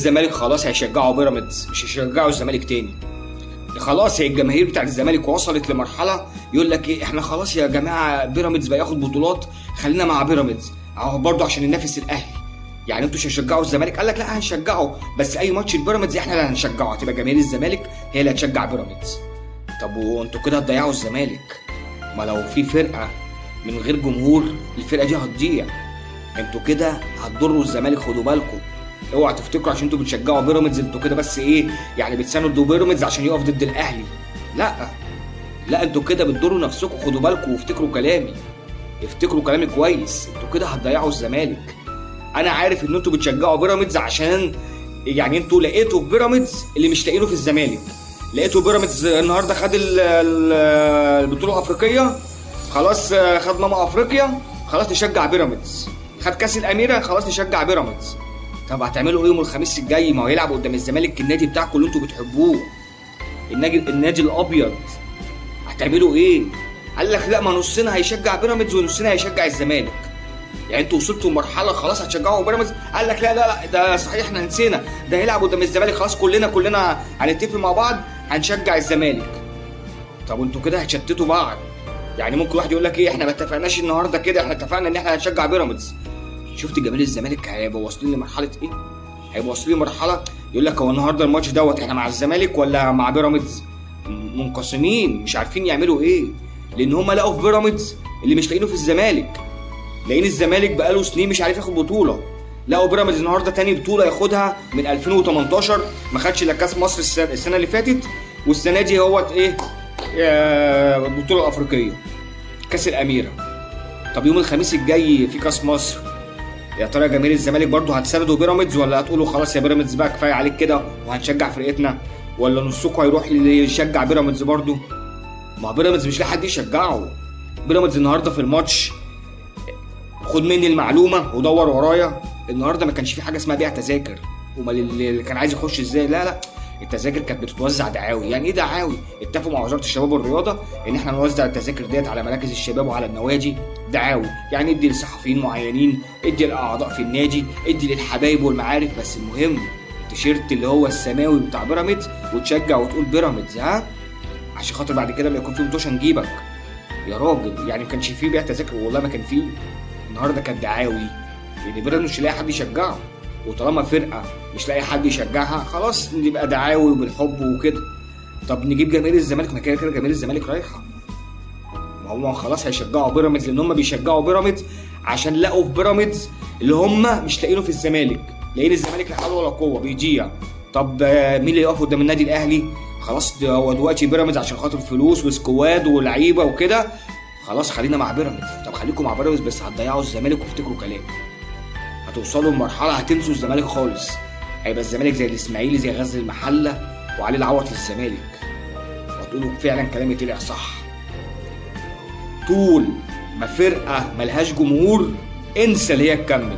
الزمالك خلاص هيشجعوا بيراميدز، مش هيشجعوا الزمالك تاني. خلاص هي الجماهير بتاعت الزمالك وصلت لمرحلة يقول لك ايه، احنا خلاص يا جماعة بيراميدز بقى ياخد بطولات، خلينا مع بيراميدز اهو برضه عشان ننافس الاهلي. يعني انتوا مش هتشجعوا الزمالك؟ قال لك لا هنشجعه، بس اي ماتش البيراميدز احنا اللي هنشجعه، هتبقى جماهير الزمالك هي اللي هتشجع بيراميدز. طب وانتوا كده هتضيعوا الزمالك، ما لو في فرقه من غير جمهور الفرقة دي هتضيع. انتوا كده هتضروا الزمالك، خدوا بالكم. اوعوا تفتكروا عشان انتوا بتشجعوا بيراميدز انتوا كده بس ايه يعني بتساندوا بيراميدز عشان يقف ضد الاهلي. لا لا، انتوا كده بتضروا نفسكم، خدوا بالكم وافتكروا كلامي، افتكروا كلامي كويس، انتوا كده هتضيعوا الزمالك. انا عارف ان انتوا بتشجعوا بيراميدز عشان يعني انتوا لقيتوا في بيراميدز اللي مش لاقيينه في الزمالك. لقيتوا بيراميدز النهارده خد البطولة الافريقية، خلاص خد ماما افريقيا، خلاص نشجع بيراميدز. خد كاس الاميرة، خلاص نشجع بيراميدز. طب هتعملوا ايه يوم الخميس الجاي؟ ما هو يلعب قدام الزمالك، النادي بتاعكم اللي انتوا بتحبوه، النادي الابيض، هتعملوا ايه؟ قال لك لا، ما نصنا هيشجع بيراميدز ونصنا هيشجع الزمالك. يعني انتوا وصلتوا لمرحلة خلاص هتشجعوا بيراميدز؟ قال لك لا لا لا، ده صحيح احنا نسينا، ده هيلعب قدام الزمالك، خلاص كلنا هنتفق مع بعض هنشجع الزمالك. طب انتوا كده هتشتتوا بعض. يعني ممكن واحد يقول لك ايه، احنا ما اتفقناش النهارده كده، احنا اتفقنا ان احنا هنشجع بيراميدز. شفت جماهير الزمالك هيبقوا واصلين لمرحلة ايه؟ هيبقوا واصلين لمرحلة يقول لك هو النهارده الماتش دوت احنا مع الزمالك ولا مع بيراميدز؟ منقسمين، مش عارفين يعملوا ايه، لان هم لقوا في بيراميدز اللي مش لاقيينه في الزمالك. لاقيين الزمالك بقاله سنين مش عارف ياخد بطوله، لقوا بيراميدز النهارده تاني بطوله ياخدها من 2018، ما خدش الا كاس مصر السنة اللي فاتت، والسنة دي هوت ايه، البطولة الافريقية كاس الاميرة. طب يوم الخميس الجاي في كاس مصر، يا ترى جماهير الزمالك برضو هتساندوا بيراميدز ولا هتقولوا خلاص يا بيراميدز بقى كفاية عليك كده وهنشجع فرقتنا؟ ولا نصكم هيروح اللي يشجع بيراميدز برضو؟ ما بيراميدز مش لاقي حد يشجعه. بيراميدز النهارده في الماتش، خد مني المعلومة ودور ورايا، النهارده ما كانش في حاجة اسمها بيع تذاكر. امال اللي كان عايز يخش ازاي؟ لا لا، التذاكر كانت بتتوزع دعاوي. يعني ايه دعاوي؟ اتفقوا مع وزارة الشباب والرياضة ان احنا نوزع التذاكر ديت على مراكز الشباب وعلى النوادي دعاوي. يعني ادي لصحفيين معينين، ادي لاعضاء في النادي، ادي للحبايب والمعارف، بس المهم التيشيرت اللي هو السماوي بتاع بيراميدز وتشجع وتقول بيراميدز، ها، عشان خاطر بعد كده ما يكون في متوشه نجيبك يا راجل. يعني ما كانش فيه بيع تذاكر، والله ما كان فيه. النهارده كانت دعاوي، لان بيراميدز مش لاقي حد يشجعه، وطالما فرقه مش لاقي حد يشجعها خلاص نبقى دعاوي وبالحب وكده. طب نجيب جماهير الزمالك؟ ما كده كده جماهير الزمالك رايحة، ما هم خلاص هيشجعوا بيراميدز، لان هم بيشجعوا بيراميدز عشان لقوا في بيراميدز اللي هم مش لاقيينه في الزمالك. لاقيين الزمالك لا حول ولا قوة بيضيع. طب مين اللي يقف قدام النادي الاهلي؟ خلاص ده هو دلوقتي بيراميدز عشان خاطر فلوس و squad ولعيبة وكده، خلاص خلينا مع بيراميدز. طب خليكم مع بيراميدز بس هتضيعوا الزمالك، وافتكروا كلامي، هتوصلوا لمرحلة هتنسوا الزمالك خالص. هيبقى الزمالك زي الاسماعيلي، زي غزل المحلة، وعلي العوض في الزمالك، وهتقولوا فعلا كلامي طلع صح. طول ما فرقه ملهاش جمهور انسى اللي هي تكمل.